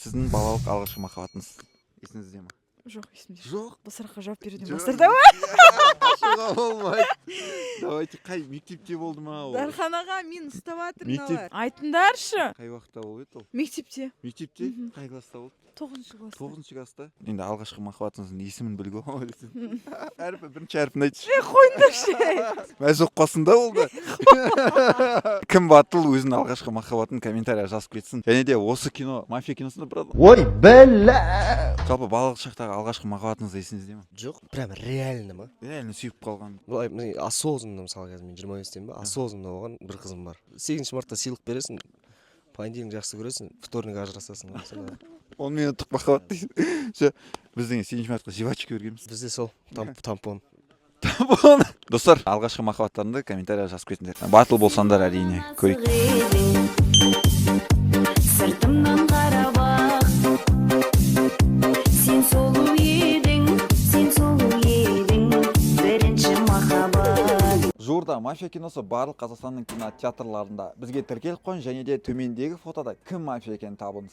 Сіздің балалық алғашқы махаббатыңыз есіңізде ма? Жоқ, есімде жоқ. Жоқ. Бұл сұраққа жауап беруден Жоқ. бас тартамын. Ашуға болмайды. Давайте, қай мектепте болды ма ол? Дархан аға, мен ұстап жатыр Мектеп- мыналар, айтыңдаршы. Қай уақытта болып еді ол? Мектепте. Мектепте. Мгм. Қай класста болды? Тоғызыншы класста. Тоғызыншы класста. Енді алғашқы махаббатыңыздың есімін білуге болады десең, әрпі, бірінші әрпін айтшы. Е, қойыңдаршы. Мәз болып қалсын да ол да. Кім батыл, өзінің алғашқы махаббатын комментарийға жазып кетсін. Және де осы кино, «Мафия» киносында брат. Ой, бля! Жалпы, балалық шақтағы алғашқы махаббатыңыз есіңізде ма? Жоқ, прям реально ма? Реально сүйіп қалған. Былай, міне, осознанно, мысалы, қазір мен 25-темін ба, осознанно болған бір қызым бар. 8 мартта сыйлық бересің, понедельник жақсы көресің, вторник ажырасасың ғой сонда. 10 минуттық махаббат дейсің. Все, біз деген 8 мартқа жвачка бергенбіз. Бізде сол тампон. Достар, алғашқы махаббаттарыңды комментарийға жазып кетіңдер, батыл болсаңдар, әрине. Көрейік. Сыртымнан қарап ақ, сен сұлу едің, сен сұлу едің, бірінші махаббат. Жуырда «Мафия» киносы барлық Қазақстанның кинотеатрларында. Бізге тіркеліп қойың және де төмендегі фотода кім мафия екенін табыңыз.